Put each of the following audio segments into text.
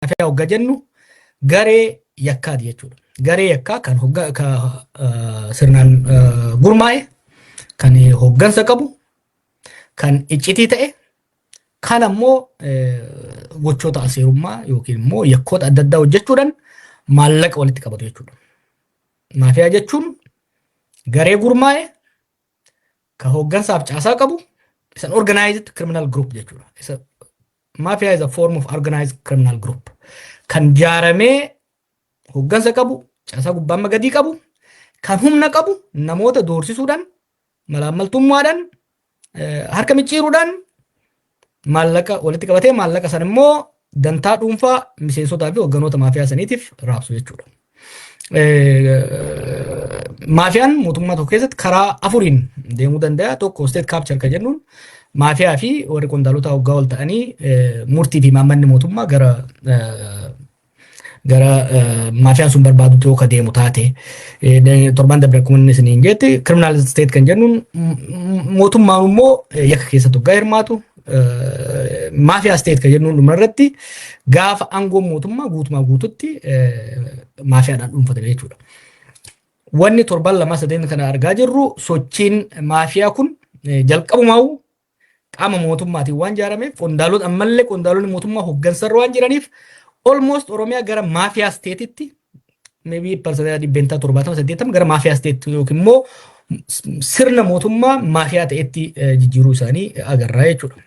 Maafiyaa hoggaa jennu garee yakkaati jechuudha. Garee yakkaa kan sirnaan gurmaa'e, kan hoggansa qabu, kan iccitii ta'e, kan ammoo gochoota alseerummaa yookiin immoo yakkoota adda addaa hojjechuudhaan maallaqa walitti qabatu jechuudha. Maafiyaa jechuun garee gurmaa'e ka hoggansaaf caasaa qabu, is an organized criminal group jechuudha. Isa mafia is a form of organized criminal group. Kan jaaramee hoggansa qabu, caasaa gubbaa amma gadii qabu, kan humna qabu, namoota doorsisuudhaan, malaammaltummaadhaan, harka micciiruudhaan maallaqa walitti qabatee, maallaqa san immoo dantaa dhuunfaa miseensotaa fi hogganoota maafiyaa saniitiif raabsu jechuudha. Maafiyaan mootummaa tokko keessatti karaa afuriin deemuu danda'a. Tokko, state capture kan jennuun, maafiyaa fi warri qondaalota hoggaa ol ta'anii murtii fi imaammanni mootummaa gara maafiyaan sun barbaadutti yoo ka deemu taate. Torban dabre akkuma inni isiniin jetti, criminal state kan jennuun mootummaan immoo yakka keessatti hoggaa hirmaatu. Mafia state kan jennuun dhuma irratti gaafa aangoon mootummaa guutumaa guututti maafiyaadhaan dhuunfatame jechuudha. Wanni torban lama sadeen kana argaa jirru, sochiin maafiyaa kun jalqabumaa'u qaama mootummaatiin waan ijaarameef, qondaalota ammallee qondaalonni mootummaa hooggansarra waan jiraniif, almost Oromiyaa gara mafia stateitti, maybe 70% 80% gara mafia state yookiin immoo sirna mootummaa maafiyaa ta'etti jijjiiruu isaanii agarraa jechuudha.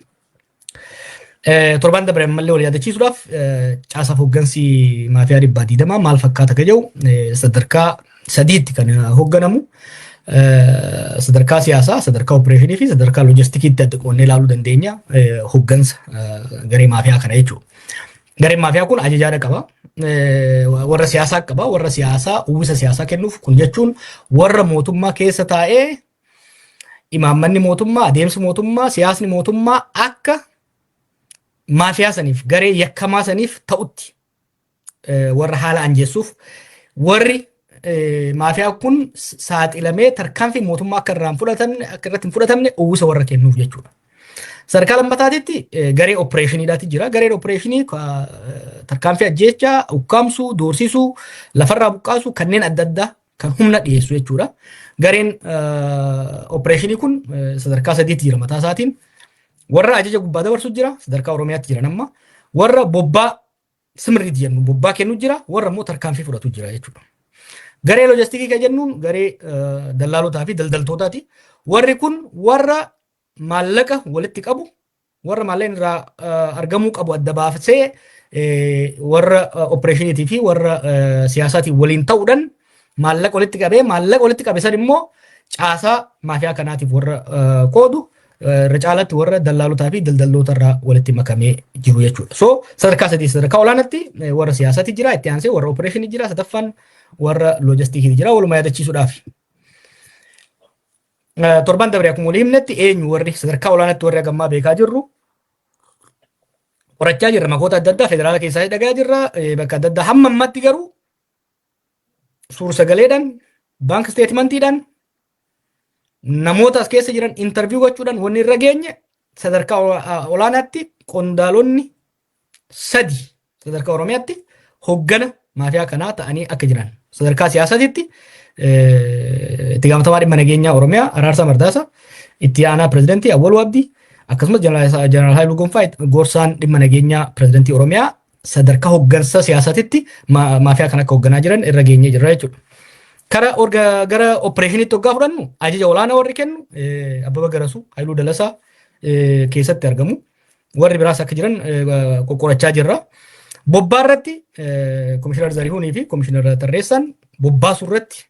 Torban dabre ammallee wal yaadachiisuudhaaf, caasaaf hooggansi maafiyaa 120 maal fakkaata ka jedhu, sadarkaa sadiitti kan hoogganamu. Sadarkaa siyaasaa, sadarkaa opereeshinii fi sadarkaa loojistikiitti adda qoonnee ilaaluu dandeenya hooggansa garee maafiyaa kana jechuudha. Gareen maafiyaa kun ajajaadha qaba. Warra siyaasaa qaba. Warra siyaasaa uwwisa siyaasaa kennuuf, kun jechuun warra mootummaa keessa taa'ee imaammanni mootummaa, adeemsi mootummaa, siyaasni mootummaa akka maafiyaa saniif, garee yakkamaa saniif ta'utti warra haala anjeessuuf, warri maafiyaa kun saaxilamee tarkaanfii mootummaa akka irraa hin fudhatamne, akka irratti hin fudhatamne uwwisa warra kennuuf jechuudha. Sadarkaa lammataatitti garee opereeshiniidhaati jira. Gareen opereeshinii tarkaanfii ajjeechaa, ukkaamsuu, doorsisuu, lafarraa buqqaasuu, kanneen adda addaa kan humna dhiyeessu jechuudha. Gareen opereeshinii kun sadarkaa sadiitti jira mataa isaatiin. Warra ajaja gubbaa dabarsu jira, sadarkaa Oromiyaatti jiran amma. Warra bobbaa simriiti jennu bobbaa kennu jira, warra immoo tarkaanfii fudhatu jira jechuudha. Garee loojistikii kan jennuun garee dallaalotaa fi daldaltootaati. Warri kun warra maallaqa walitti qabu, warra maallaqni irraa argamuu qabu adda baasee, warra opereeshiniitii fi warra siyaasaatiin waliin ta'uudhaan maallaqa walitti qabee, maallaqa walitti qabe san immoo caasaa maafiyaa kanaatiif warra qoodu, irra caalatti warra dallaalotaa fi daldaltoota irraa walitti makamee jiru jechuudha. So sadarkaa sadii, sadarkaa olaanaatti warra siyaasaati jira, itti aansee warra opereeshinii jira, sadaffaan warra loojistiikii jira, walumaa yaadachiisuudhaaf. Torban dabre akkuma walii himnetti, eenyu warri sadarkaa olaanaatti warri hagammaa beekaa jirru, qorachaa jirra, makoota adda addaa federaala keessaa dhagaa jirra, bakka adda addaa. Hamma ammatti garuu suur sagaleedhaan, bank statementiidhaan, namoota as keessa jiran interview gochuudhaan wanni irra geenye, sadarkaa olaanaatti qondaalonni sadi sadarkaa Oromiyaatti hoggana maafiyaa kanaa ta'anii akka jiran. Sadarkaa siyaasatitti itti gaafatamaa dhimma nageenyaa Oromiyaa Araarsaa Mardaasaa, itti aanaa pirezidantii Awwaluu Abdii, akkasumas Jeneraal Haayiluu Gonfaa gorsaan dhimma nageenyaa pirezidantii Oromiyaa sadarkaa hoggansa siyaasatitti maafiyaa kan akka hogganaa jiran irra geenyee jirra jechuudha. Kara orga gara opereeshiniitti hoggaa fudhannu, ajaja olaanaa warri kennu Abbaba Garasuu, Haayiluu Dalasaa keessatti argamu. Warri biraas akka jiran qoqqorachaa jirra. Bobbaa irratti Komishinar Zarihuunii fi Komishinar Tarreessaan bobbaasuu irratti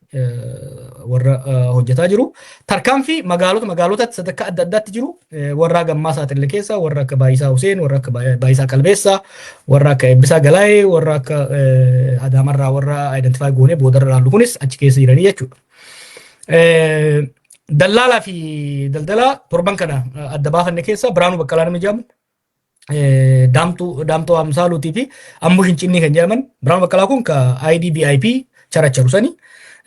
warra hojjetaa jiru. Tarkaanfii magaalota magaalotatti sadarkaa adda addaatti jiru warra gammaa saaxille keessa warra akka Baayisaa Huseen, warra akka Baayisaa Qalbeessaa, warra akka Eebbisaa Galaayee, warra akka Adaamarraa warra identify goonee boodarra ilaallu kunis achi keessa jiranii jechuudha. Dallaalaa fi daldalaa torban kana adda baafanne keessa Biraanuu Baqqalaa namni jedhamu, Daamtuu Amsaaluutii fi Ammoo Shincinnii kan jedhaman. Biraanuu Baqqalaa kun ka ID VIP characharu sani.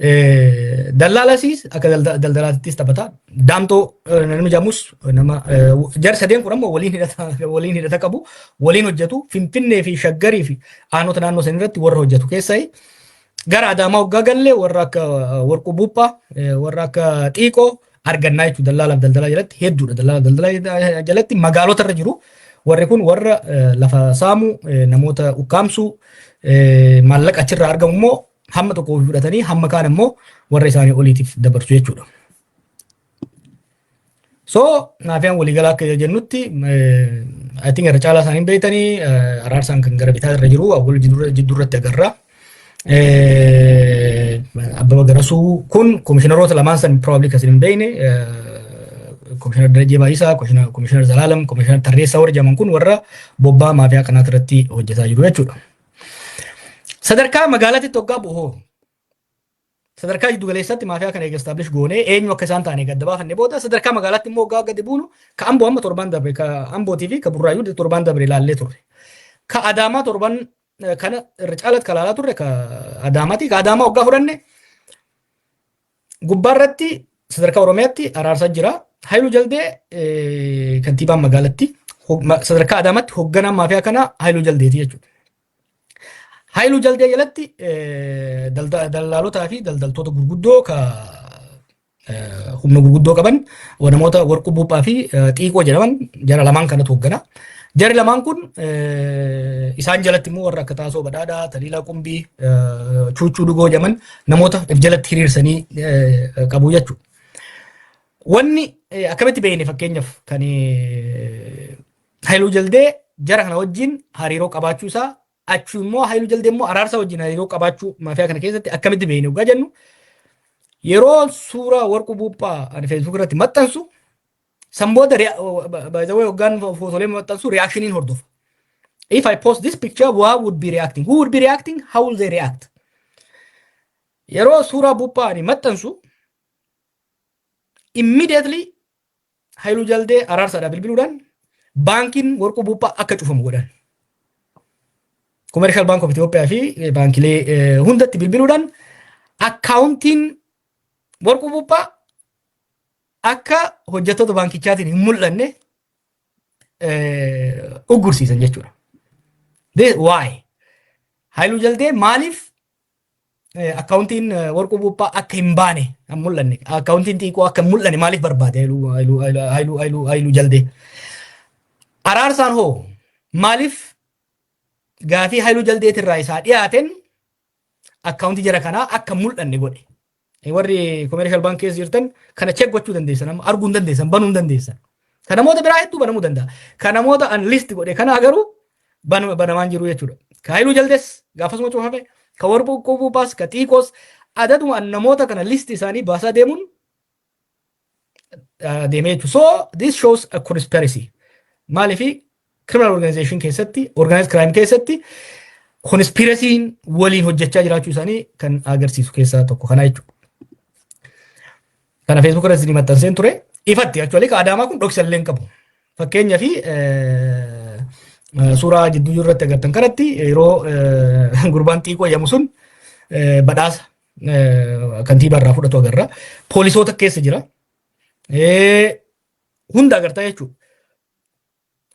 Dallaalasiis akka daldalaattis taphata. Daamtoo namni jedhamus nama jar sadeen kun ammoo waliin hidhata qabu, waliin hojjetu. Finfinnee fi Shaggarii fi aanota naannoo san irratti warra hojjetu keessaa. Gara Adaamaa waggaa gallee warra akka Warquu Buuphaa, warra akka Xiiqoo argannaa jechuudha. Dallaalaaf daldalaa jalatti hedduudha. Dallaalaaf daldalaa jalatti magaalota irra jiru. Warri kun warra lafa saamu, namoota ukkaamsuu, maallaqa achirraa argamu immoo hamma tokko ofii fudhatanii hamma kaan immoo warra isaanii oliitiif dabarsu jechuudha. So maafiyaan waliigalaa akka jennutti, I think irra caalaa isaanii beektanii, Araarsaan kan gara bitaa irra jiru awwal jidduu irratti agarra. Abbaba Garasuu kun komishiinaroota lamaan san probably kan hin beekne, Komishiinar Darajjee Baayisaa, Komishiinar Zalaalam, Komishiinar Tarreessaa warra jedhaman kun warra bobbaa maafiyaa kanaa irratti hojjetaa jiru jechuudha. Sadarkaa magaalaatti hoggaa bu'oo, sadarkaa jiddu galeessatti maafiyaa kana eega establish goonee, eenyu akka isaan ta'an gadda baafanne booda, sadarkaa magaalaatti immoo hoggaa gadi buunu, ka Amboo amma torban dabre, ka Ambootii fi ka Burraayyuu torban dabre ilaallee turre. Ka Adaamaa torban kana irra caalatti ka ilaalaa turre ka Adaamaati. Ka Adaamaa hoggaa fudhanne, gubbaarratti sadarkaa Oromiyaatti Araarsaa jira. Haayiluu Jaldee kantiibaan magaalatti, sadarkaa Adaamaatti hoogganaan maafiyaa kanaa Haayiluu Jaldeeti jechuudha. Haayiluu Jaldee jalatti dallaalotaa fi daldaltoota gurguddoo ka humna gurguddoo qaban, namoota Warquu Buuphaa fi Xiiqoo jedhaman, jara lamaan kanatu hooggana. Jarri lamaan kun isaan jalatti immoo warra akka Taasoo Badhaadhaa, Taliilaa Qumbii, Cuuccuu Dhugoo jedhaman namoota if jalatti hiriirsanii qabu jechuudha. Wanni akkamitti beekne, fakkeenyaaf kan Haayiluu Jaldee jara kana wajjin hariiroo qabaachuu isaa, achi immoo Haayiluu Jaldee immoo Araarsa wajjin hariiroo qabaachuu maafiyaa kana keessatti akkamitti beekne yoggaa jennu, yeroo suuraa Warquu Buuphaa ani Facebook irratti maxxansu san booda, by the way, hoggaan footoolee maxxansu reactioniin hordofa. If I post this picture, what would be reacting? Who would be reacting? How will they react? Yeroo suuraa Buuphaa ani maxxansu, immediately Haayiluu Jaldee Araarsaadhaa bilbiluudhaan baankiin Warquu Buuphaa akka cufamu godhan. Commercial Bank of Ethiopia fi baankilee hundatti bilbiluudhaan akkaawuntiin Warquu Buuphaa akka hojjettoota baankichaatiin hin mul'anne uggursiisan jechuudha. Why? Haayiluu Jaldee maaliif akkaawuntiin Warquu Buuphaa akka hin baane, hin mul'anne, akkaawuntiin Xiiqoo akka hin mul'anne maaliif barbaade Haayiluu Jaldee? Araarsaan hoo maaliif gaafii Haayiluu Jaldeetirraa isaa dhiyaateen akkaawuntii jara kanaa akka hin mul'anne godhe? Warri Commercial Bank keessa jirtan kana check gochuu dandeessan, amma arguu hin dandeessan, banuu hin dandeessan. Kan namoota biraa hedduu banamuu danda'a. Kan namoota an list godhe kanaa garuu banamaan jiru jechuudha. Ka Haayiluu Jaldees gaafasuma cufame, ka Warquu Buuphaas, ka Xiiqoos, adaduma an namoota kana list isaanii baasaa deemuun deemee jechuudha. So this shows a conspiracy. Maaliifi criminal organization keessatti, organized crime keessatti conspiracy'n waliin hojjechaa jiraachuu isaanii kan agarsiisu keessaa tokko kana jechuudha. Kana Facebook irratti ni maxxanseen ture. Ifatti actually ka Adaamaa kun dhoksa illee hin qabu. Fakkeenyaa fi suuraa jidduu irratti agartan kanatti yeroo gurbaan Xiiqoo jedhamu sun badhaasa kantiibaa irraa fudhatu agarra. Poolisoota keessa jira. Hunda agartaa jechuudha.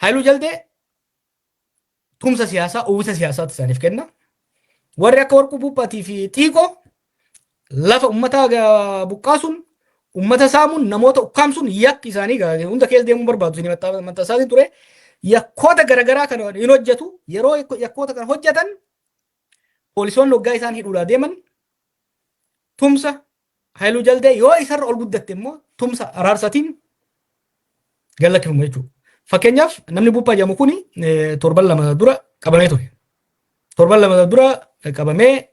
Haayiluu Jaldee tumsa siyaasaa, uwwisa siyaasaatti isaaniif kenna. Warri akka Warquu Buuphaatii fi Xiiqoo lafa uummataa buqqaasuun, uummata saamuun, namoota ukkaamsuun yakki isaanii hunda keessa deemuu barbaadu isin maxxansaatiin ture. Yakkoota garaagaraa kana hin hojjetu. Yeroo yakkoota kana hojjetan poolisoonni waggaa isaan hidhuudhaa deeman tumsa Haayiluu Jaldee, yoo isarra ol guddatte immoo tumsa Araarsaatiin gallakkifamu jechuudha. Fakkeenyaaf namni Buuphaa jedhamu kuni torban 2 dura qabamee ture. Torban 2 dura qabamee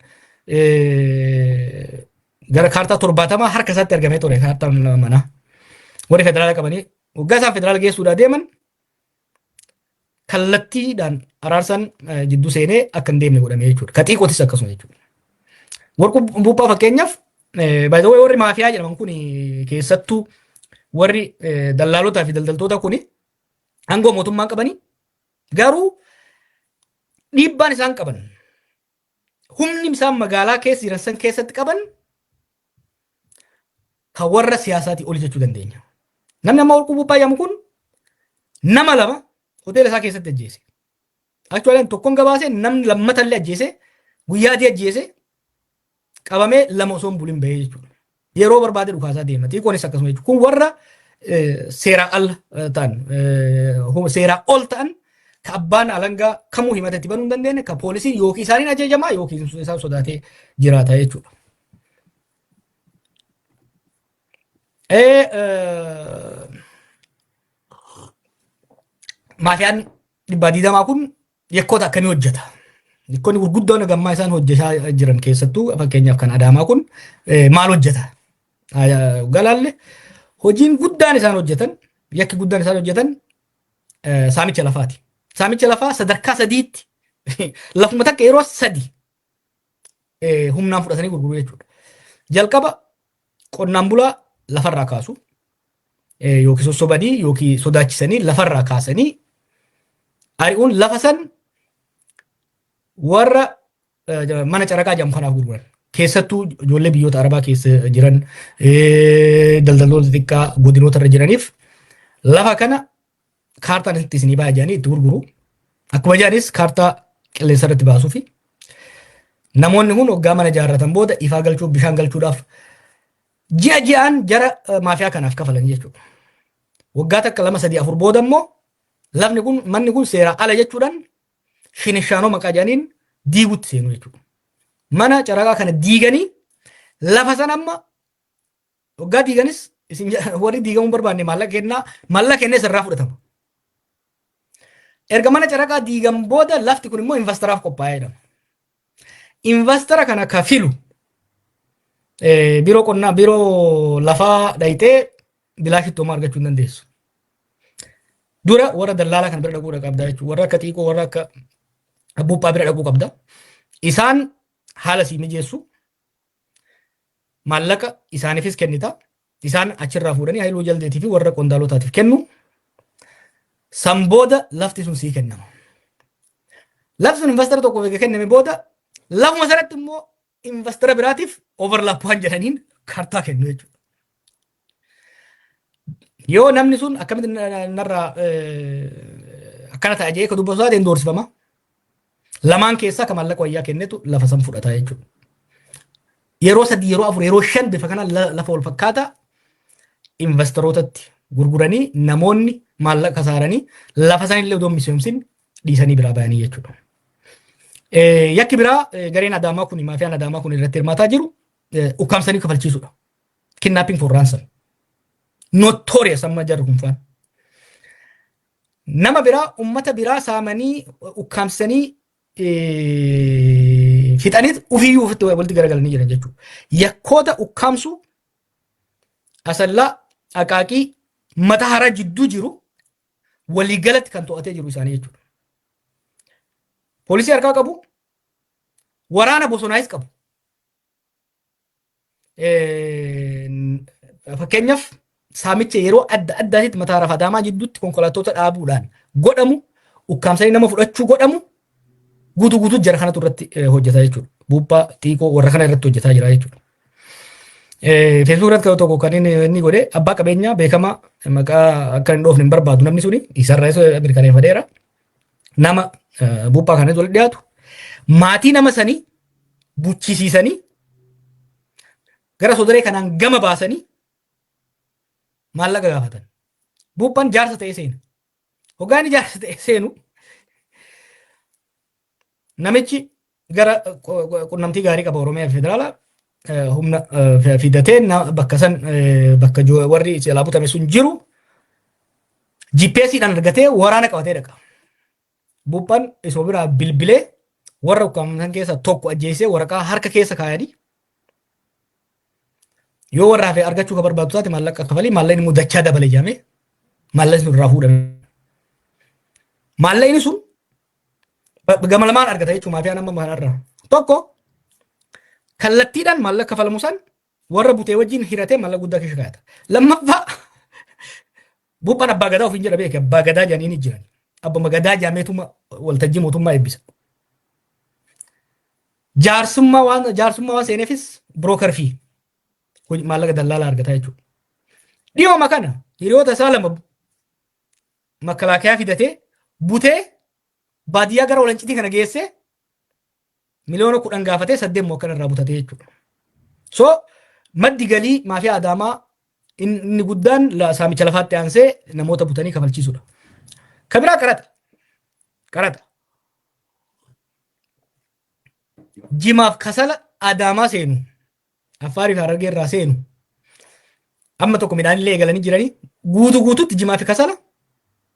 gara kaartaa 70 harka isaatti argamee ture, kaartaan manaa. Warri federaala qabanii waggaa isaan federaala geessuudhaa deeman kallattiidhaan Araarsaan jidduu seenee akka hin deemne godhame jechuudha. Ka Xiiqootis akkasuma jechuudha. Warquu Buuphaa fakkeenyaaf, by the way, warri maafiyaa jedhaman kun, keessattuu warri dallaalotaa fi daldaltoota kun, aangoo mootummaa qabanii garuu dhiibbaan isaan qaban, humni isaan magaalaa keessa jiran san keessatti qaban kan warra siyaasaatii oli jechuu dandeenya. Namni amma Warquu Buuphaa jedhamu kun nama lama hoteela isaa keessatti ajjeese. Actually tokkoon gabaase, namni lammatallee ajjeese, guyyaa adii ajjeese, qabamee lama osoo hin bulin bahee jechuudha. Yeroo barbaade dhukaasaa deema. Xiiqoonis akkasuma jechuudha. Kun warra seeraa al ta'an, seeraa ol ta'an, ka abbaan alangaa kamuu himata itti banuu hin dandeenye, ka poolisiin yookiin isaaniin ajajamaa yookiin isaan sodaatee jiraata jechuudha. Maafiyaan 120 kun yakkoota akkamii hojjeta? Yakkoonni gurguddoon gammaa isaan hojjetaa jiran, keessattuu fakkeenyaaf kan Adaamaa kun maal hojjeta? Galaalle hojiin guddaan isaan hojjetan, yakki guddaan isaan hojjetan saamicha lafaati. Saamicha lafaa sadarkaa sadiitti lafuma takka yeroo sadi humnaan fudhatanii gurguruu jechuudha. Jalqaba qonnaan bulaa lafarraa kaasu, yookiin sossobanii yookiin sodaachisanii lafarraa kaasanii ari'uun lafa san warra mana caraqaa jedhamu kanaaf gurguran. Keessattuu ijoollee biyyoota Arabaa keessa jiran, daldaltoota xixiqqaa godinoota irra jiraniif lafa kana kaartaan itti isinii ba'a jedhanii itti gurguru. Akkuma jedhanis kaartaa qilleensa irratti baasuu fi namoonni kun waggaa mana ijaarratan booda ifaa galchuu, bishaan galchuudhaaf ji'a ji'aan jara maafiyaa kanaaf kafalan jechuudha. Waggaa takka, lama, sadii, afur booda immoo lafni kun, manni kun seeraa ala jechuudhaan shinishaanoo maqaa jedhaniin diigutti seenu jechuudha. Mana caraqaa kana diiganii lafa sana amma waggaa diiganis isin warri diigamuu barbaanne maallaqa kennaa, maallaqa kennee sirraa fudhatama. Erga mana caraqaa diigan booda lafti kun immoo investaraaf qophaa'ee jedhama. Investara kana ka filu biiroo qonnaa, biiroo lafaa dhayitee bilaashitti homaa argachuu hin dandeessu. Dura warra dallaalaa kana bira dhaquu qabda jechuudha. Warra akka xiiqoo, warra akka buuphaa bira dhaquu qabda. Isaan haala sii mijeessu, maallaqa isaaniifis kennita. Isaan achirraa fuudhanii Haayiluu Jaldeetii fi warra qondaalotaatiif kennu. San booda lafti sun sii kennama. Lafti sun investara tokkoof eega kenname booda lafuma sanatti immoo investara biraatiif overlap waan jedhaniin kaartaa kennu jechuudha. Yoo namni sun akkamitti narraa akkana ta'a jedhee ka dubbatu taate hin doorsifama. Lamaan keessaa ka maallaqa wayyaa kennetu lafa san fudhata jechuudha. Yeroo sadii, yeroo afur, yeroo shan bifa kanaan lafa wal fakkaataa investorootatti gurguranii namoonni maallaqa kasaaranii lafa sanillee odoo hin misoomsin dhiisanii biraa bayanii jechuudha. Yakki biraa gareen Adaamaa kun, maafiyaan Adaamaa kun irratti hirmaataa jiru ukkaamsanii kafalchiisuudha. Kidnapping for ransom. Notorious amma jarri kun faan. Nama biraa, ummata biraa saamanii, ukkaamsanii fixaniit ofiiyyuu ofitti walitti garagalanii jiran jechuudha. Yakkoota ukkaamsuu Asallaa, Aqaaqii, Mata Hara jidduu jiru waliigalatti kan to'atee jiru isaanii jechuudha. Poolisii harkaa qabu, waraana bosonaayis qabu. Fakkeenyaaf saamicha yeroo adda addaatitti Mataa Haraaf Adaamaa jidduutti konkolaattota dhaabuudhaan godhamu, ukkaamsanii nama fudhachuu godhamu guutuu guutuu jara kanatu irratti hojjetaa jechuudha. Buuphaa, xiiqoo warra kana irratti hojjetaa jira jechuudha. Feesbuuk irratti kan tokko kan inni godhe abbaa qabeenyaa beekamaa, maqaa akka hin dhoofne hin barbaadu, namni suni isarraa isa mirkaneeffateera. Nama buuphaa kanatti walitti dhiyaatu maatii nama sanii buchisiisanii gara sodaree kanaan gama baasanii maallaqa gaafatan. Buuphaan jaarsa ta'ee seena. Hoggaan inni jaarsa ta'ee seenu namichi gara qunnamtii gaarii qaba Oromiyaa fi federaalaa humna fidatee bakka san, bakka warri jalaa butame sun jiru GPS dhaan argatee waraana qabatee dhaqa. Buuphaan isuma biraa bilbilee warra ukkaamsan keessaa tokko ajjeesee waraqaa harka keessa kaayanii, yoo warra hafe argachuu ka barbaadu taate maallaqa kafalii, maallaqni immoo dachaa dabale jedhamee maallaqni sun irraa fuudhame. Maallaqni sun gama lamaan argata jechuudha maafiyaan amma kanarraa. Tokko, kallattiidhaan maallaqa kafalamu san warra butee wajjin hiratee maallaqa guddaa keessa kaayata. Lammaffaa, buuphaan abbaa gadaa ofiin jedha beeke, abbaa gadaa jedhanii ni jiran. Abbuma gadaa jedhameetuma waltajjii mootummaa eebbisa. Jaarsummaa waan seeneefis broker fee. Maallaqa dallaalaa argataa jechuudha. Dhiyooma kana hiriyoota isaa lama makalaakiyaa fidatee butee baadiyyaa gara Walancitii kana geessee 10 miliyoona gaafatee 8 immoo akkana irraa butatee jechuudha. So maddi galii maafiyaa Adaamaa inni guddaan saamicha lafaatti aansee namoota butanii kafalchiisudha. Kan biraa qaraxa. Qaraxa. Jimaaf kasala Adaamaa seenu, Affaarii fi Harargee irraa seenu, amma tokko midhaan illee eegalanii jiranii, guutuu guutuutti jimaa fi kasala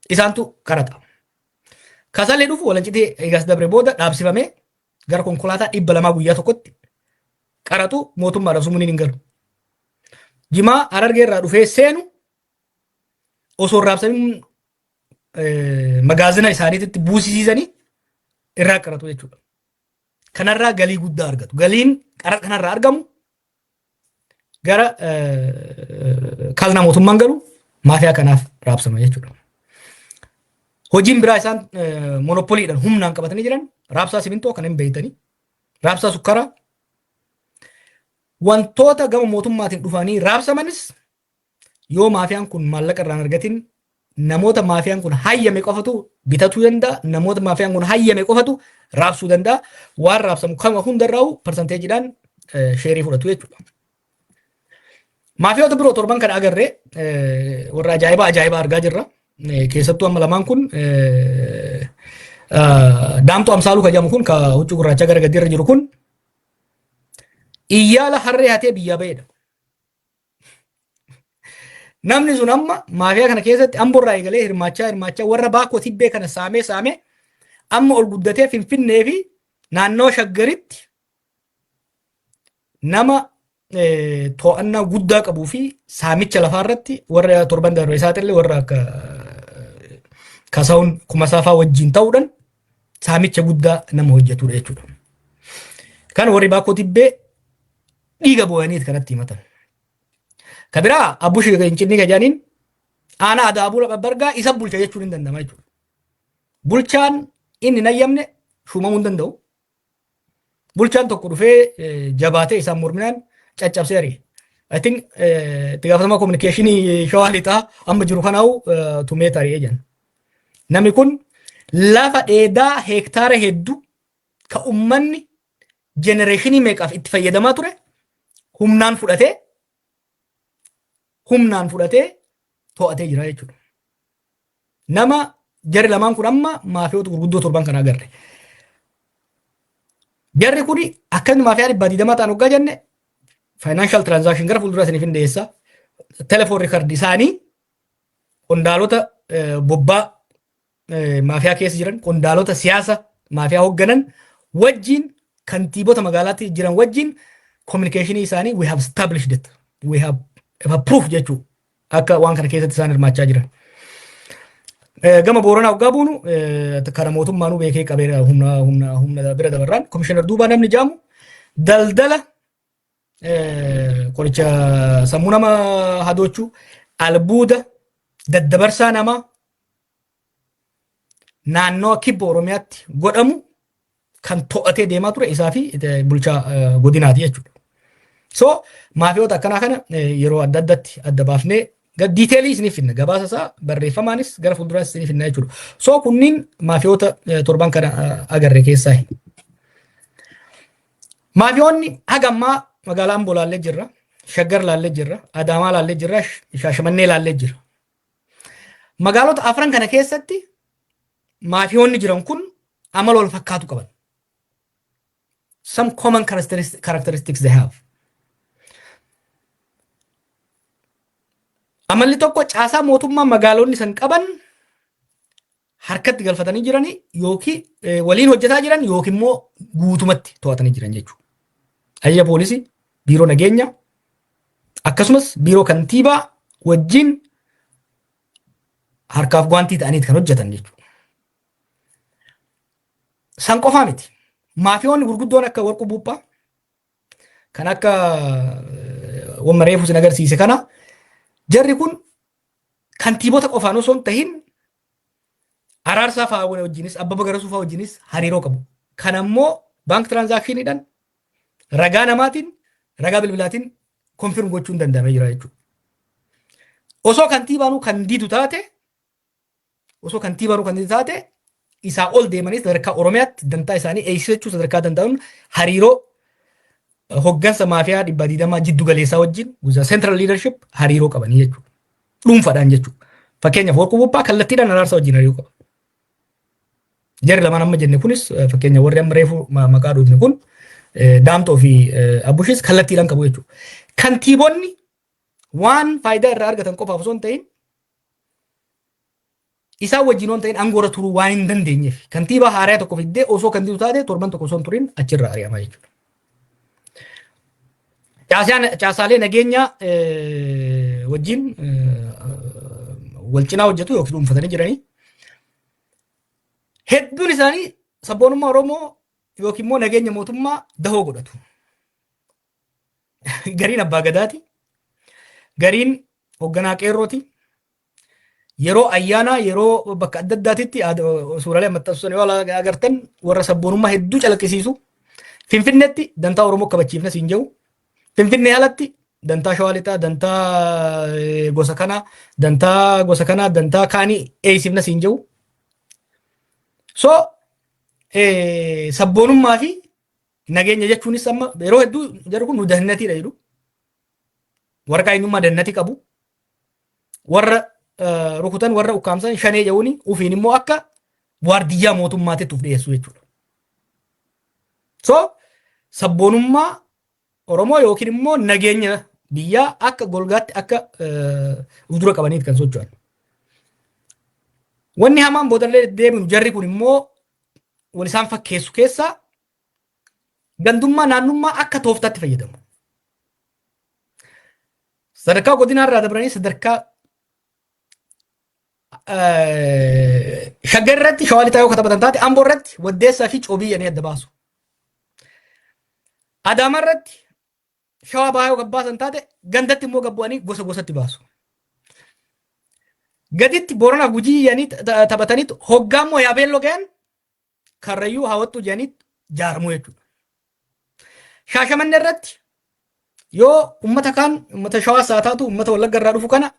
isaantu qaraxa. Kasalli dhufu Walancitii eegas dabre booda dhaabsifamee gara konkolaataa 200 guyyaa tokkotti qaraxu, mootummaadhaaf sumuuniin hin galu. Jimaa Harargee irraa dhufee seenu osoo hin raabsamin magaazina isaaniitti buusisiisanii irraa qaraxu jechuudha. Kanarraa galii guddaa argatu. Galiin qaraxa kanarraa argamu gara kaznaa mootummaan galu, maafiyaa kanaaf raabsama jechuudha. Hojiin biraa isaan monopoliidhaan humnaan qabatanii jiran raabsaa simintoo kan hin beektanii, raabsaa sukkaraa, wantoota gama mootummaatiin dhufanii raabsamanis yoo maafiyaan kun maallaqa irraa hin argatin, namoota maafiyaan kun hayyame qofatu bitatuu danda'a, namoota maafiyaan kun hayyame qofatu raabsuu danda'a. Waan raabsamu kama hundarraa'u percentageiidhaan share fudhatu jechuudha. Maafiyoota biroo torban kana agarree warra ajaa'ibaa ajaa'ibaa argaa jirra. Keessattuu amma lamaan kun, Daamxoo Amsaaluu kan jedhamu kun, ka huccuu gurraachaa gara gadiirra jiru kun, iyyaala harree hatee biyyaa ba'edha. Namni sun amma maafiyaa kana keessatti Amborraa eegalee hirmaachaa hirmaachaa, warra Baakoo Tibbee kana saamee saamee, amma ol guddatee Finfinnee fi naannoo Shaggaritti nama to'annaa guddaa qabuu fi saamicha lafaa irratti warra torban darbe isaatillee warra akka Kasaawun Kumasaafaa wajjin ta'uudhaan saamicha guddaa nama hojjetudha jechuudha. Kan warri Baakoo Tibbee dhiiga boo'aniit kanatti himatan. Ka biraa Abbush Hincinni Gajaaniin aanaa Adaabuu Bargaa isa bulcha jechuun hin danda'ama jechuudha. Bulchaan inni hin hayyamne shuumamuu hin danda'u. Bulchaan tokko dhufee jabaatee isaan morminaan caccabsee ari'e. I think itti gaafatamaa communicationii Shawaa Lixaa amma jiru kanaa'u tumee ari'ee jiran. Namni kun lafa dheedaa heektaara hedduu ka ummanni generationii meeqaaf itti fayyadamaa ture humnaan fudhatee to'atee jira jechuudha. Nama jarri lamaan kun amma maafiyoota gurguddoo torban kana agarre. Jarri kun akkamitti maafiyaa 120 ta'an hoggaa jenne, financial transaction gara fuulduraa isiniif hin dhiyeessa. Telephone record isaanii, qondaalota bobbaa maafiyaa keessa jiran, qondaalota siyaasa maafiyaa hoogganan wajjin, kantiibota magaalaatti jiran wajjin communicationii isaanii we have established it. We have a proof jechuu akka waan kana keessatti isaan hirmaachaa jiran. Gama Booranaa hoggaa buunu, kana mootummaanuu beekee qabee humna bira dabarraan, komishinar Duubaa namni jaamu daldala qoricha sammuu nama hadoochuu, albuuda daddabarsaa namaa naannoo kibba Oromiyaatti godhamu kan to'atee deemaa ture isaa fi bulchaa godinaati jechuudha. So maafiyoota akkanaa kana yeroo adda addaatti adda baafnee detailii isiniif finna, gabaasa isaa barreeffamaanis gara fuulduraas isiniif finna jechuudha. So kunniin maafiyoota torban kana agarre keessaa. Maafiyoonni haga ammaa magaalaa Amboo laallee jirra, Shaggar laallee jirra, Adaamaa laallee jirra, Shaashamannee laallee jirra. Magaalota afran kana keessatti maafiyoonni jiran kun amala wal fakkaatu qaban. Some common characteristics they have. Amalli tokko, caasaa mootummaa magaalonni san qaban harkatti galfatanii jiranii yookiin waliin hojjetaa jiran yookiin immoo guutumatti to'atanii jiran jechuudha. Ajaja poolisii, biiroo nageenya, akkasumas biiroo kantiibaa wajjin harkaaf gwaantii ta'anii kan hojjetan jechuudha. San qofaa miti. Maafiyoonni gurguddoon akka Warquu Buuphaa, kan akka wamma reefu sin agarsiise kana, jarri kun kantiibota qofaan osoo hin tahin Araarsaa fa'aa wajjinis, Abbaba Garasuu fa'aa wajjinis hariiroo qabu. Kan ammoo bank transactioniidhaan, ragaa namaatiin, ragaa bilbilaatiin Confirm gochuun danda'amee jira jechuudha. Osoo kantiibaanuu kan didu taate, osoo kantiibaanuu kan didu taate, isaa ol deemanii sadarkaa Oromiyaatti dantaa isaanii eegsisachuu sadarkaa danda'uun hariiroo hoggansa maafiyaa 120 jiddu galeessaa wajjin, central leadership, hariiroo qabanii jechuudha. Dhuunfaadhaan jechuudha. Fakkeenyaaf, Warquu Buphaa kallattiidhaan Araarsaa wajjin hariiroo qaba. Jarri lamaan amma jenne kunis, fakkeenya warri amma reefu maqaa dhuufne kun, Daamtoo fi Abbushis kallattiidhaan qabu jechuudha. Kantiibonni waan faayidaa irraa argatan qofaaf osoo hin ta'in, isaan wajjin waan ta'in aangoorra turuu waan hin dandeenyeef, kantiibaa haaraa tokko fiddee osoo kantiibu taate torban tokko osoo hin turin achirraa ari'ama jechuudha. Caasaalee nageenyaa wajjin wal cinaa hojjetu yookiin dhuunfatanii jiranii. Hedduun isaanii sabboonummaa Oromoo yookiin immoo nageenya mootummaa dahoo godhatu. Gariin abbaa gadaati. Gariin hoogganaa qeerrooti. Yeroo ayyaanaa, yeroo bakka adda addaatitti suuraalee maxxansuun yoo agartan, warra sabboonummaa hedduu calaqqisiisu. Finfinneetti dantaa Oromoo kabachiifna siin jedhu. Finfinnee alatti dantaa Shawaa Lixaa, dantaa gosa kanaa, dantaa gosa kanaa, dantaa kaanii eeysifna siin jedhu. So sabboonummaa fi nageenya jechuunis amma yeroo hedduu jarri kun nu dahannatiidha jedhu. Waraqaa eenyummaa dahannatii qabu. Warra rukutan, warra ukkaamsan shanee jedhuuni, ufiin immoo akka waardiyyaa mootummaatitti uf dhiyeessu jechuudha. So sabboonummaa Oromoo yookiin immoo nageenya biyyaa akka golgaatti akka uf dura qabaniif kan socho'an. Wanni hamaan boodallee deeminu, jarri kun immoo wal isaan fakkeessu keessaa gandummaa naannummaa akka tooftaatti fayyadamu. Sadarkaa godinaa irraa dabranii sadarkaa Shaggar irratti Shawaa Lixaa yoo taphatan taate, Amboo irratti Waddeessaa fi Coobii jedhanii adda baasu. Adaamaa irratti Shawaa Bahaa yoo gabbaasan taate, gandatti immoo gabbu'anii gosa gosatti baasu. Gaditti Booranaaf Gujii jedhanii taphataniitu hoggaa immoo Yaabeelloo gahan Karrayyuu Hawattuu jedhanii jaaramuu jechuudha. Shaashamannee irratti yoo ummata kaan, ummata Shawaas haa taatu, ummata Wallagga irraa dhufu kana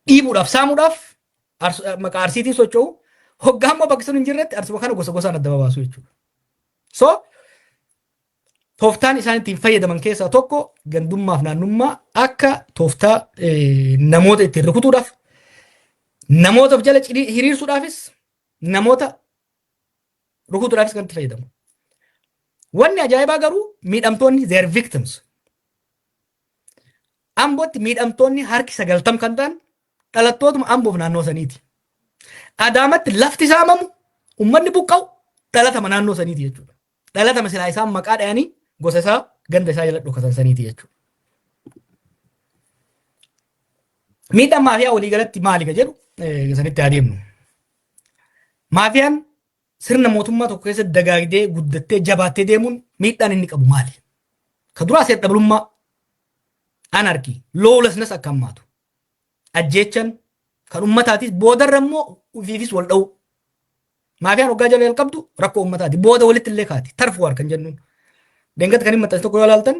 dhiibuudhaaf, saamuudhaaf maqaa Arsiitiin socho'u. Hoggaa immoo bakki sun hin jirretti Arsuma kana gosa gosaan adda babaasu jechuudha. So tooftaan isaan ittiin fayyadaman keessaa tokko gandummaaf naannummaa akka tooftaa namoota ittiin rukutuudhaaf, namoota of jala hiriirsuudhaafis, namoota rukutuudhaafis kan itti fayyadamu. Wanni ajaa'ibaa garuu miidhamtoonni, they are victims. Ambootti miidhamtoonni harki 90 kan ta'an dhalattootuma Amboof naannoo saniiti. Adaamatti lafti saamamu, uummanni buqqa'u dhalatama naannoo saniiti jechuudha. Dhalatama silaa isaan maqaa dhayanii gosa isaa, ganda isaa jala dhokatan saniiti jechuudha. Miidhaan maafiyaa waliigalatti maali ka jedhu sanitti adeemnu. Maafiyaan sirna mootummaa tokko keessatti dagaagdee, guddattee, jabaattee deemuun miidhaan inni qabu maali? Ka duraa seer dhablummaa, anarchy, lawlessness akka hammaatu. Ajjeechan kan ummataatis, boodarra immoo ofiifis wal dha'u. Maafiyaan waggaa jala qabdu rakkoo ummataati. Booda walitti illee kaati. Turf war kan jennuun. Deengatti kan hin maxxanse tokko yoo ilaaltan,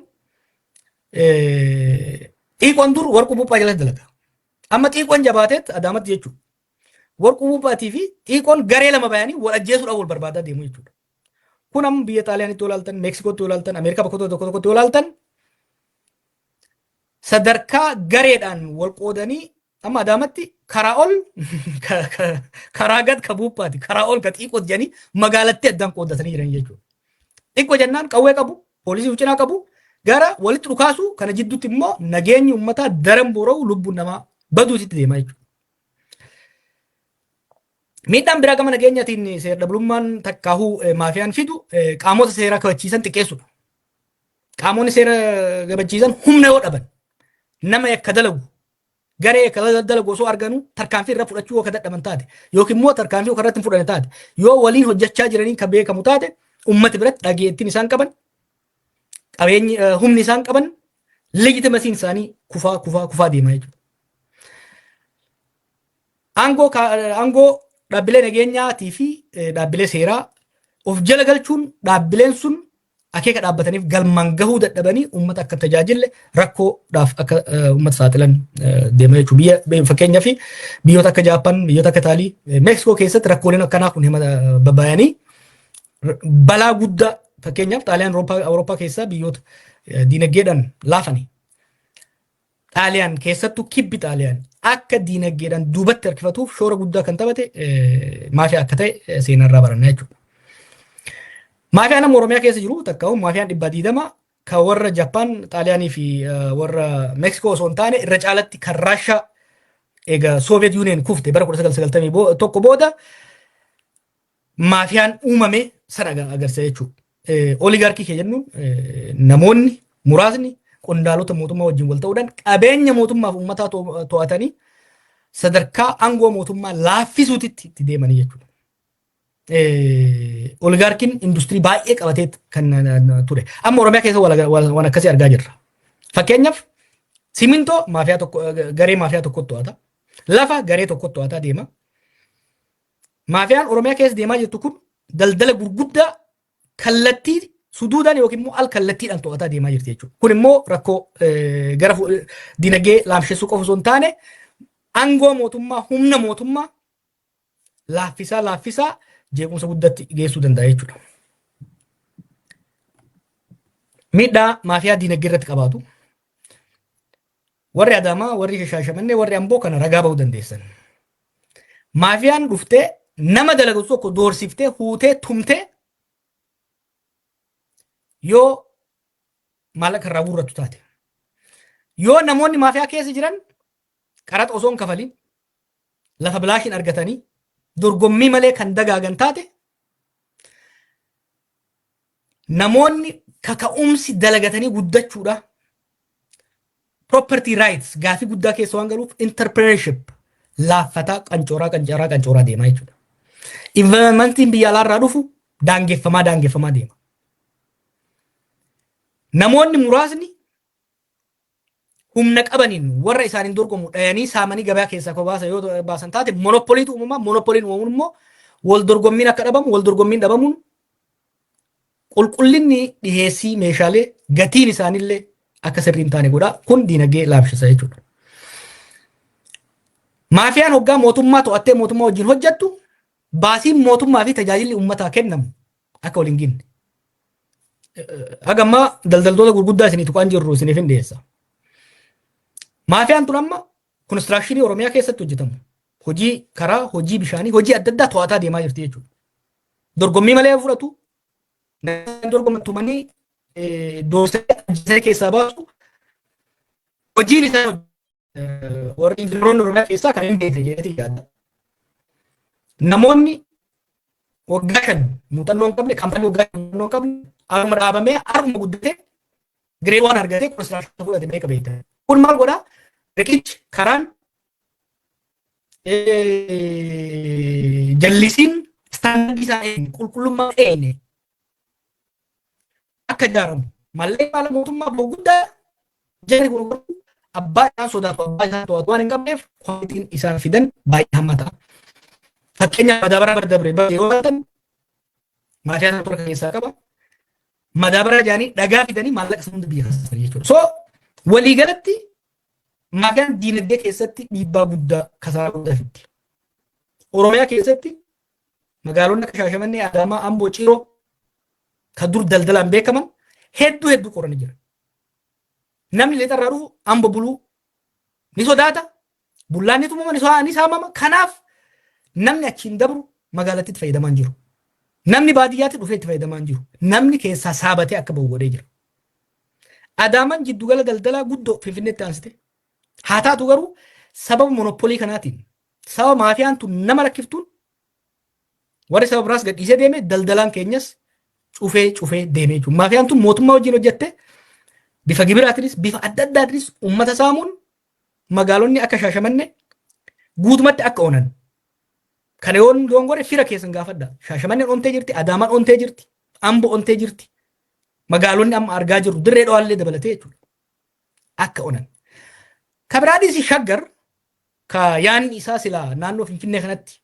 xiiqoon dur Warquu Buphaa jalatti dalaga. Amma xiiqoon jabaateet Adaamatti jechuudha. Warquu Buphaatii fi xiiqoon garee lama bayanii wal ajjeesuudhaaf wal barbaadaa deemu jechuudha. Kun amma biyya Xaaliyaanitti yoo ilaaltan, Meeksikootti yoo ilaaltan, Ameerikaa bakka tokko tokkotti yoo ilaaltan, sadarkaa gareedhaan wal qoodanii amma Adaamatti karaa ol, karaa gad ka Buuphaati, karaa ol ka xiiqooti jedhanii magaalatti addaan qooddatanii jiran jechuudha. Xiqqoo jennaan qawwee qabu, poolisii cinaa qabu, gara walitti dhukaasu kana jidduutti immoo nageenyi uummataa daran boora'u, lubbuun namaa baduutitti deema jechuudha. Miidhaan biraa gama nageenyaatiin seer-dhablummaan takkaahuu maafiyaan fidu qaamota seeraa kabachiisan xiqqeessudha. Qaamonni seera kabachiisan humna yoo dhaban, nama yakka dalagu, garee yakka dalagu osoo arganuu tarkaanfii irra fudhachuu yoo ka dadhaban taate, yookiin immoo tarkaanfii yoo irratti hin fudhanne taate, yoo waliin hojjechaa jiranii kan beekamu taate, ummati biratti dhageettiin isaan qaban, qabeenyi, humni isaan qaban, legitimacyn isaanii kufaa kufaa kufaa deema jechuudha. Aangoo dhaabbilee nageenyaatii fi dhaabbilee seeraa of jala galchuun dhaabbileen sun akeeka dhaabbataniif galmaan gahuu dadhabanii uummata akka tajaajille rakkoodhaaf akka uummata saaxilan deema jechuudha. Biyya fakkeenyaaf biyyoota akka Jaappaan, biyyoota akka Itaalii, Meeksikoo keessatti rakkooleen akkanaa kun babbayanii balaa guddaa, fakkeenyaaf Xaaliyaan Awurooppaa keessaa biyyoota diinagdeedhaan laafani. Xaaliyaan, keessattuu kibbi Xaaliyaan akka diinagdeedhaan duubatti harkifatuuf shoora guddaa kan taphate maafiyaa akka ta'e seenarraa baranna jechuudha. Maafiyaan amma Oromiyaa keessa jiru takka maafiyaan 120 kan warra Jappaan, Xaaliyaanii fi warra Meeksikoo osoo hin taane irra caalatti kan Raashaa egaa Soviet Union kufte bara 1991 booda maafiyaan uumame sana agarsiisa jechuudha. Oligaarkii kee jennuun namoonni muraasni qondaalota mootummaa wajjin wal ta'uudhaan qabeenya mootummaaf uummataa to'atanii sadarkaa aangoo mootummaa laaffisuutitti itti deemanii jechuudha. Oligaarkiin industirii baay'ee qabatee kan ture. Amma Oromiyaa keessa waan akkasii argaa jirra. Fakkeenyaaf simintoo maafiyaa tokko, garee maafiyaa tokkotti to'ata. Lafa garee tokkotti to'ataa deema. Maafiyaan Oromiyaa keessa deemaa jirtu kun daldala gurguddaa kallattii suduudhaan yookiin immoo al kallattiidhaan to'ataa deemaa jirti jechuudha. Kun immoo rakkoo gara dinagdee laamshessuu qofa osoo hin taane aangoo mootummaa, humna mootummaa laaffisaa laaffisaa jeequmsa guddatti geessuu danda'a jechuudha. Miidhaa maafiyaa dinagdee irratti qabaatu. Warri Adaamaa, warri Shaashamannee, warri Amboo kana ragaa bahuu dandeessan. Maafiyaan dhuftee nama dalagatu tokko doorsiftee, huutee, tumtee yoo maallaqa irraa guurrattu taate. Yoo namoonni maafiyaa keessa jiran qaraxa osoo hin kafalin lafa bilaashiin argatanii dorgommii malee kan dagaagan taate, namoonni kaka'umsi dalagatanii guddachuudha property rights gaafii guddaa keessa waan galuuf entrepreneurship laaffataa, qancooraa qancooraa qancooraa deemaa jechuudha. Investmentiin biyya alaarraa dhufu daangeffamaa daangeffamaa deema. Namoonni muraasni humna qabaniin warra isaaniin dorgomu dhayanii saamanii gabaa keessaa akka baasan yoo baasan taate monopoliitu uumama. Monopoliin uumamuun immoo wal dorgommiin akka dhabamu, wal dorgommiin dhabamuun qulqullinni dhiheessii meeshaalee, gatiin isaaniillee akka sirrii hin taane godha. Kun diinagdee laamshisa jechuudha. Maafiyaan hoggaa mootummaa to'attee mootummaa wajjin hojjettu baasiin mootummaa fi tajaajilli uummataa kennamu akka wal hin ginne. Haga ammaa daldaltoota gurguddaa isinii tuqaan jirru isiniif hin dhiyeessa. Maafiyaan tun amma konistirakshinii Oromiyaa keessatti hojjetamu. Hojii karaa, hojii bishaanii, hojii adda addaa to'ataa deemaa jirti jechuudha. Dorgommii malee fudhatu. Namoonni dorgoman tumanii doorsanii ajjeesanii keessaa baasu. Hojiin isaa warri injiinaroonni Oromiyaa keessaa kan hin beekne jedheeti yaada. Namoonni waggaa 5 muuxannoo hin qabne, kaampaanii waggaa 5 muuxannoo hin qabne, haruma dhaabamee haruma guddatee grade waan argatee konistirakshinii fudhate meeqa beekta? Kun maal godhaa? Riqichi, karaan, jallisiin istaandardii isaa eegne, qulqullummaa eegne akka ijaaramu mallee maala mootummaa bahu guddaa jarri kun abbaa isaan sodaatu, abbaa isaan to'atu waan hin qabneef kwaalitiin isaan fidan baay'ee hamma ta'a. Fakkeenyaaf madaabaraa bara dabre bara yeroo baatan maafiyaa sana tura keessaa qaba. Madaabaraa jaanii dhagaa fidanii maallaqa sana hunda biyya kaasanii jechuudha. So waliigalatti maafiyaan diinagdee keessatti dhiibbaa guddaa, kasaaraa guddaa fiddi. Oromiyaa keessatti magaalonni akka Shaashamannee, Adaamaa, Amboo, Ciroo kan dur daldalaan beekaman hedduu hedduu qoranii jiran. Namni lixarraa dhufu Ambo buluu ni sodaata. Bullaan ni tumama, ni saamama. Kanaaf namni achiin dabru magaalattii itti fayyadamaa hin jiru. Namni baadiyyaatti dhufee itti fayyadamaa hin jiru. Namni keessaa saabatee akka bahu godhee jira. Adaamaan jiddugala daldalaa guddoo Finfinneetti aansite. Haa taatu garuu sababa monopolii kanaatiin, sababa maafiyaan tun nama rakkiftuun, warri saba biraas gadhiisee deeme, daldalaan keenyas cufee cufee deemee jechuudha. Maafiyaan tun mootummaa wajjin hojjette bifa gibiraatiinis bifa adda addaatiinis uummata saamuun magaalonni akka Shaashamannee guutumatti akka onan. Kana yoo dongore fira keessan gaafadha. Shaashamanneen ontee jirti, Adaamaan ontee jirti, Ambo ontee jirti. Magaalonni amma argaa jirru Dirree Dhawaallee dabalatee jechuudha. Akka onan. Kabiraadhis Shaggar ka yaanni isaa silaa naannoo Finfinnee kanatti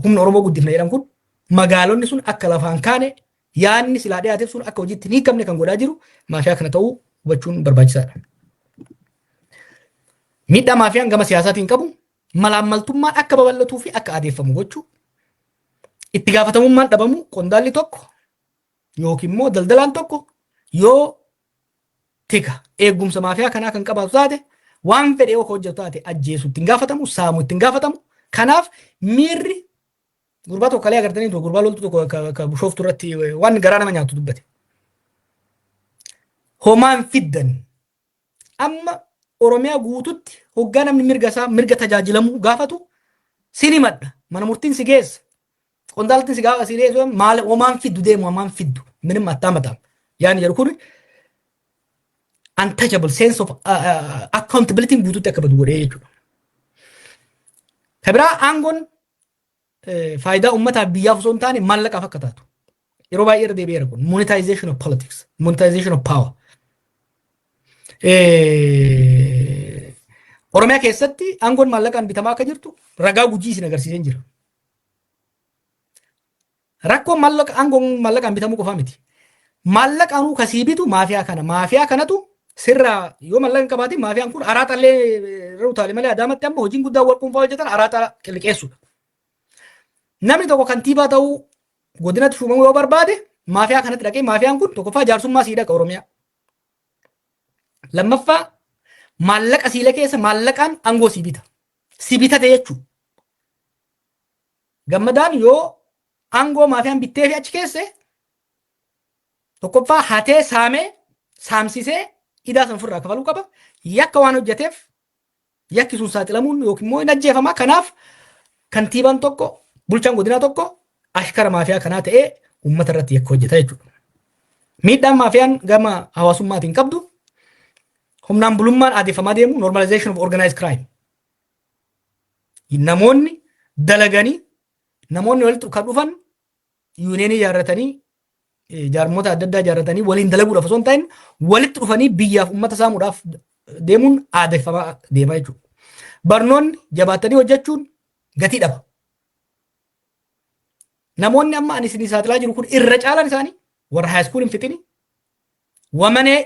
humna Oromoo guddifna jedhan kun magaalonni sun akka lafaan kaane Yaanni silaa dhiyaateef sun akka hojiitti hin hiikamne kan godhaa jiru maafiyaa kana ta'uu hubachuun barbaachisaadha. Miidhaa maafiyaan gama siyaasaatiin qabu malaammaltummaan akka babal'atuu fi akka adeeffamu gochuu, itti gaafatamummaan dhabamu, qondaalli tokko yookiin immoo daldalaan tokko yoo tika eegumsa maafiyaa kanaa kan qabaatu taate, waan fedhe yoo hojjetu taate, ajjeesu ittiin gaafatamu, saamu ittiin gaafatamu. Kanaaf miirri gurbaa tokko kalee agartanii ture, gurbaa loltuu tokko ka Bishooftuu irratti waan garaa nama nyaatu dubbate. Homaan fiddan amma Oromiyaa guututti hoggaa namni mirga isaa, mirga tajaajilamuu gaafatu, sin himadha, mana murtiin si geessa, qondaaltiin si gaafa si geessu, maal homaan fiddu deemu, homaan fiddu ምንም አታመጣም yaani jedhu kun untouchable sense of accountability guututti akka badu godhee jechuudha. Ka biraa aangoon faayidaa uummataaf biyyaaf osoo hin taane maallaqaaf akka taatu. Yeroo baay'ee irra deebi'eera kun monetization of politics, monetization of power. Oromiyaa keessatti aangoon maallaqaan bitamaa akka jirtu ragaa Gujii isin agarsiisee jira. Rakkoon maallaqa aangoon maallaqaan bitamuu qofaa miti. Maallaqaanuu kasii bitu maafiyaa kana. Maafiyaa kanatu sirraa yoo maallaqa hin qabaatin, maafiyaan kun araaxallee irra utaale malee, Adaamatti amma hojiin guddaa wal dhuunfaa hojjetan araaxa liqeessuudha. Namni tokko kantiibaa ta'uu, godinatti shuumamuu yoo barbaade, maafiyaa kanatti dhaqee, maafiyaan kun tokkoffaa jaarsummaa sii dhaqa Oromiyaa. Lammaffaa maallaqa siila keessa maallaqaan aangoo sii bita. Si bitate jechuudha. Gammadaan yoo aangoo maafiyaan bittee fi achi keesse, tokkoffaa hatee, saamee, saamsisee idaa san ofirraa kafaluu qaba. Yakka waan hojjeteef yakki sun saaxilamuun yookiin immoo hin ajjeefama. Kanaaf kantiibaan tokko, bulchaan godinaa tokko ashkara maafiyaa kanaa ta'ee uummata irratti yakka hojjeta jechuudha. Miidhaan maafiyaan gama hawaasummaatiin qabdu humnaan bulummaan adeeffamaa deemu, normalization of organized crime. Namoonni dalaganii, namoonni walitti kan dhufan yuuniyeenii ijaarratanii, jaarmoota adda addaa ijaarratanii waliin dalaguudhaaf osoo hin ta'in, walitti dhufanii biyyaaf uummata saamuudhaaf deemuun aadeffamaa deema jechuudha. Barnoonni, jabaattanii hojjechuun gatii dhaba. Namoonni amma ani isinii saaxilaa jiru kun irra caalaan isaanii warra high school hin fixini, wamanee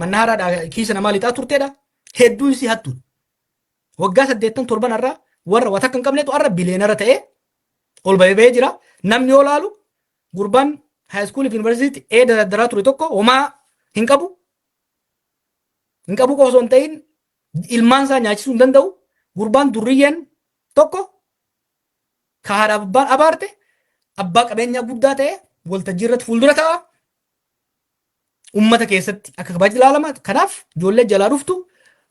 mannaaraadhaa kiisa namaa lixaa turteedha. Hedduun isii hattuudha. Waggaa 8 7 irraa warra wata akka hin qabnetu har'a billionaire ta'ee ol bahee bahee jira. Namni yoo laalu gurbaan high school fi yuunivarsiitii eeda daddaraa ture tokko homaa hin qabu. Hin qabu qofa osoo hin ta'in, ilmaan isaa nyaachisuu hin danda'u. Gurbaan durriyyeen tokko ka haadha abbaan abaarte abbaa qabeenyaa guddaa ta'e waltajjii irratti fuuldura ta'a. Ummata keessatti akka kabajaa ilaalama. Kanaaf ijoollee jalaa dhuftu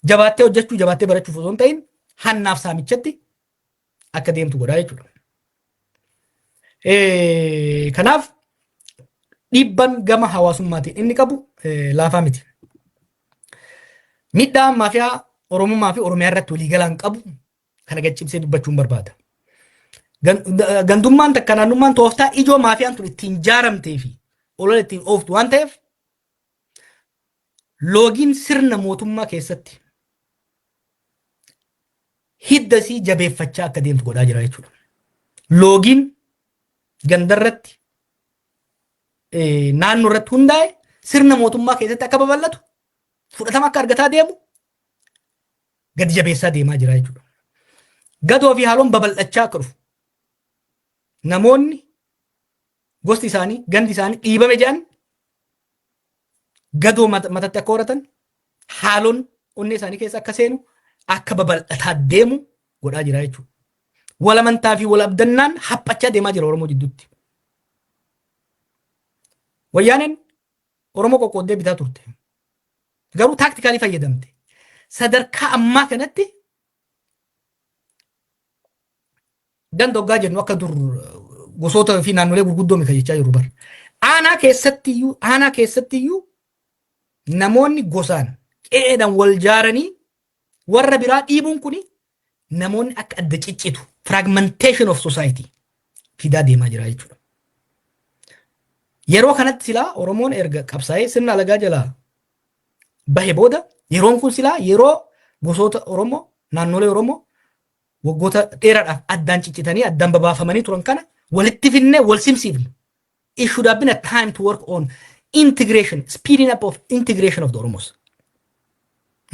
jabaattee hojjechuu, jabaattee barachuuf osoo hin ta'in, hannaaf saamichatti akka deemtu godhaa jechuudha. Kanaaf dhiibban gama hawaasummaatiin inni qabu laafaa miti. Miidhaa maafiyaa Oromummaa fi Oromiyaa irratti waliigalaan qabu kana gaccibsee dubbachuun barbaada. Gandummaan takka naannummaan tooftaa ijoo maafiyaan tun ittiin jaaramtee fi olola ittiin ooftu waan ta'eef, loogiin sirna mootummaa keessatti hidda isii jabeeffachaa akka deemtu godhaa jira jechuudha. Loogiin gandarratti, naannoo irratti hundaa'e sirna mootummaa keessatti akka babal'atu, fudhatama akka argataa deemu gadi jabeessaa deemaa jira jechuudha. Gadoo fi haaloon babal'achaa akka dhufu, namoonni gosti isaanii, gandi isaanii dhiibame jedhan gadoo matatti akka horatan, haaloon onnee isaanii keessa akka seenu, akka babal'ataa deemu godhaa jira jechuudha. Wal amantaa fi wal abdannaan haphachaa deemaa jira Oromoo jidduutti. Wayyaaneen Oromoo qoqqooddee bitaa turte. Garuu tactically fayyadamte. Sadarkaa ammaa kanatti ganda hoggaa jennu akka dur gosoota fi naannolee gurguddoo miti jechaa jiru bara. Aanaa keessattiyyuu namoonni gosaan qe'eedhaan wal jaaranii warra biraa dhiibuun kuni namoonni akka adda ciccitu, fragmentation of society fidaa deemaa jira jechuudha. Yeroo kanatti silaa Oromoon erga qabsaa'ee sirna alagaa jalaa bahe booda, yeroon kun silaa yeroo gosoota Oromoo, naannolee Oromoo waggoota dheeraadhaaf addaan ciccitanii addaan babaafamanii turan kana walitti finnee wal simsiifnu. It should have been a time to work on integration, speeding up of integration of the Oromos.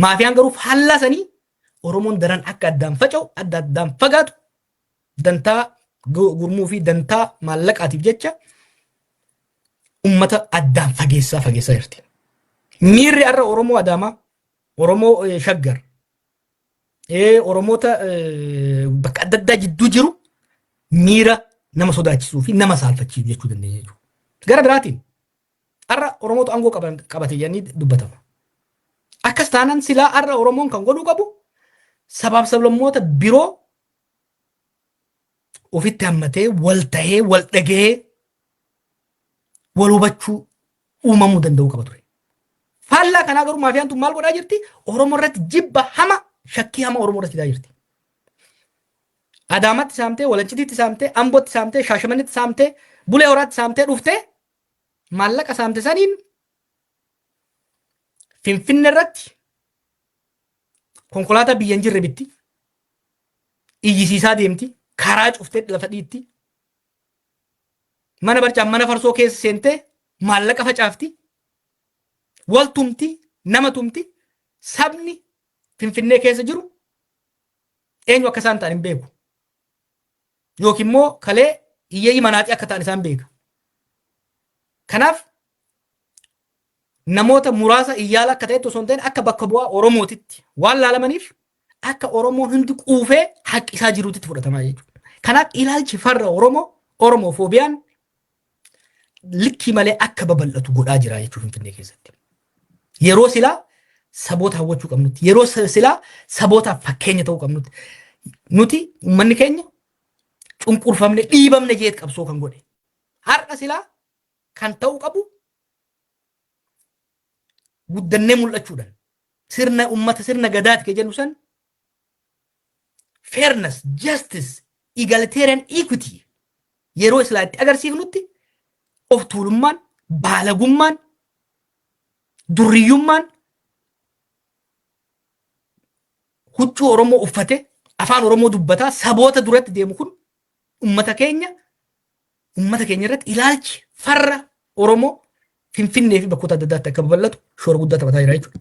Maafiyaan garuu faallaa sanii Oromoon daran akka addaan faca'u, adda addaan fagaatu, dantaa gurmuu fi dantaa maallaqaatiif jecha ummata addaan fageessaa fageessaa jirti. Miirri har'a Oromoo Adaamaa, Oromoo Shaggar, Oromoota bakka adda addaa jidduu jiru miira nama sodaachisuu fi nama saalfachiisu jechuu dandeenya jechuudha. Gara biraatiin har'a Oromootu aangoo qabate jedhanii dubbatama. Akkas taanaan silaa har'a Oromoon kan godhuu qabu sabaaf sablammoota biroo ofitti hammatee, wal tahee, wal dhagahee, wal hubachuu uumamuu danda'uu qaba ture. Faallaa kanaa garuu maafiyaan tun maal godhaa jirti? Oromoo irratti jibba hama, shakkii hama Oromoo irratti fidaa jirti. Adaamatti saamtee, Walancitiitti saamtee, Ambootti saamtee, Shaashamanitti saamtee, Bulee Horaatti saamtee dhuftee maallaqa saamte saniin Finfinne irratti konkolaataa biyya hin jirre bitti. Iyyisiisaa deemti. Karaa cuftee lafa dhiitti. Mana barcaan mana farsoo keessa seentee maallaqa facaafti. Wal tumti, nama tumti. Sabni Finfinnee keessa jiru eenyu akka isaan ta'an hin beeku. Yookiin immoo kalee hiyyeeyyii manaaxii akka ta'an isaan beeka. Kanaaf namoota muraasa iyyaala akka ta'etti osoo hin ta'in akka bakka bu'aa Oromootitti waan laalamaniif akka Oromoon hundi quufee haqqisaa jiruutitti fudhatamaa jechuudha. Kanaaf ilaalchi farra Oromoo, Oromofoobiyaan likkii malee akka babal'atu godhaa jira jechuudha Finfinnee keessatti. Yeroo silaa saboota hawwachuu qabnutti, yeroo silaa sabootaaf fakkeenya ta'uu qabnutti, nuti uummanni keenya cunqurfamne, dhiibamne jeet qabsoo kan godhe. Har'a silaa kan ta'uu qabu guddannee mul'achuudhaan sirna ummata, sirna gadaati ke jennu san, fairness, justice, egalitarian equity yeroo silaa itti agarsiifnutti of tuulummaan, baalagummaan, durriyyummaan huccuu Oromoo uffate, afaan Oromoo dubbataa saboota duratti deemu kun ummata keenya irratti ilaalchi farra Oromoo Finfinnee fi bakkoota adda addaatti akka babal'atu shoora guddaa taphataa jira jechuudha.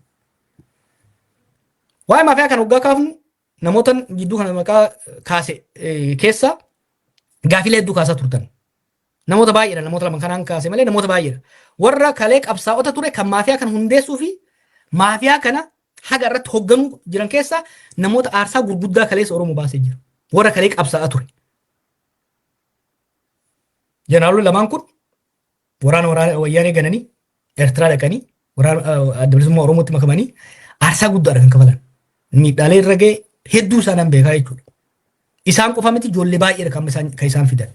Waa'ee maafiyaa kana waggaa kaafnu namoota jidduu kana maqaa kaase keessa gaafilee hedduu kaasaa turtan. Namoota baay'eedha, namoota lama kanaan kaase malee namoota baay'eedha. Warra kalee qabsaa'ota ture kan maafiyaa kana hundeessuu fi maafiyaa kana haga irratti hoogganuu jiran keessaa namoota aarsaa gurguddaa kaleessa Oromoo baasee jira. Warra kalee qabsaa'aa ture. Jeneraalonni lamaan kun waraana wayyaanee gananii Eertiraa dhaqanii waraana Adda Bilisummaa Oromootti makamanii aarsaa guddaadha kan kafalan. Miidhaalee irra ga'e hedduu isaan beekaa jechuudha. Isaan qofa miti, ijoollee baay'eedha kan isaan fidan.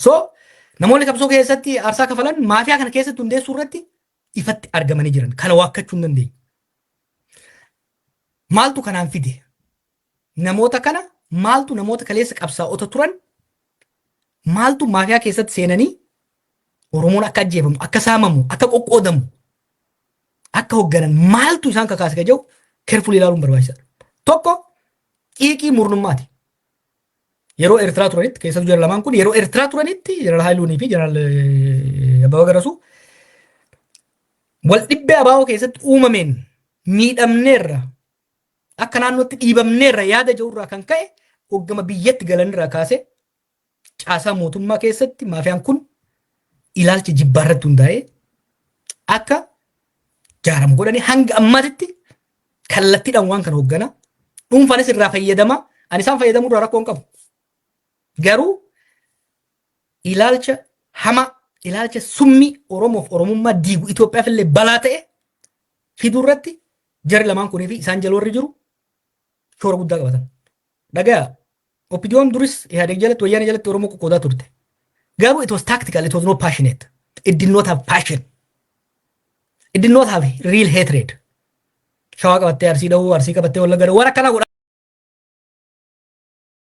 So namoonni qabsoo keessatti aarsaa kafalan maafiyaa kana keessatti hundeessuu irratti ifatti argamanii jiran. Kana waakkachuu hin dandeenye. Maaltu kanaan fide? Namoota kana maaltu, namoota kaleessa qabsaa'ota turan maaltu maafiyaa keessatti seenanii Oromoon akka ajjeefamu, akka saamamu, akka qoqqoodamu, akka hoogganan maaltu isaan kakaase ka jedhu carefully ilaaluun barbaachisaadha. Tokko, xiiqii murnummaati. Yeroo Eertiraa turanitti, keessattuu jara lamaan kun yeroo Eertiraa turanitti, Jeneraal Haayiluunii fi Jeneraal Abbabaa Garasuu wal dhibbee ABO keessatti uumameen miidhamneerra, akka naannootti dhiibamneerra yaada jirurraa kan ka'e hoggama biyyatti galanirraa kaasee caasaa mootummaa keessatti maafiyaan kun ilaalcha jibbaa irratti hundaa'ee akka jaaramu godhanii hanga ammaatitti kallattiidhaan waan kana hoogganaa, dhuunfaanis irraa fayyadamaa. Ani isaan fayyadamuu irraa rakkoo hin qabu. Garuu ilaalcha hamaa, ilaalcha summii Oromoof Oromummaa diigu, Itoophiyaaf illee balaa ta'e fiduu irratti jarri lamaan kunii fi isaan jala warri jiru shoora guddaa qabatan. Dhagaya, OPDOn duris Ihaadeeg jalatti, Wayyaanee jalatti Oromoo qoqqoodaa turte. Garuu it was tactical, it was not passionate. It did not have passion. It did not have real hatred. Shawaa qabattee Arsii dhahuu, Arsii qabattee Wallagga dhahuu, waan akkanaa godhaa.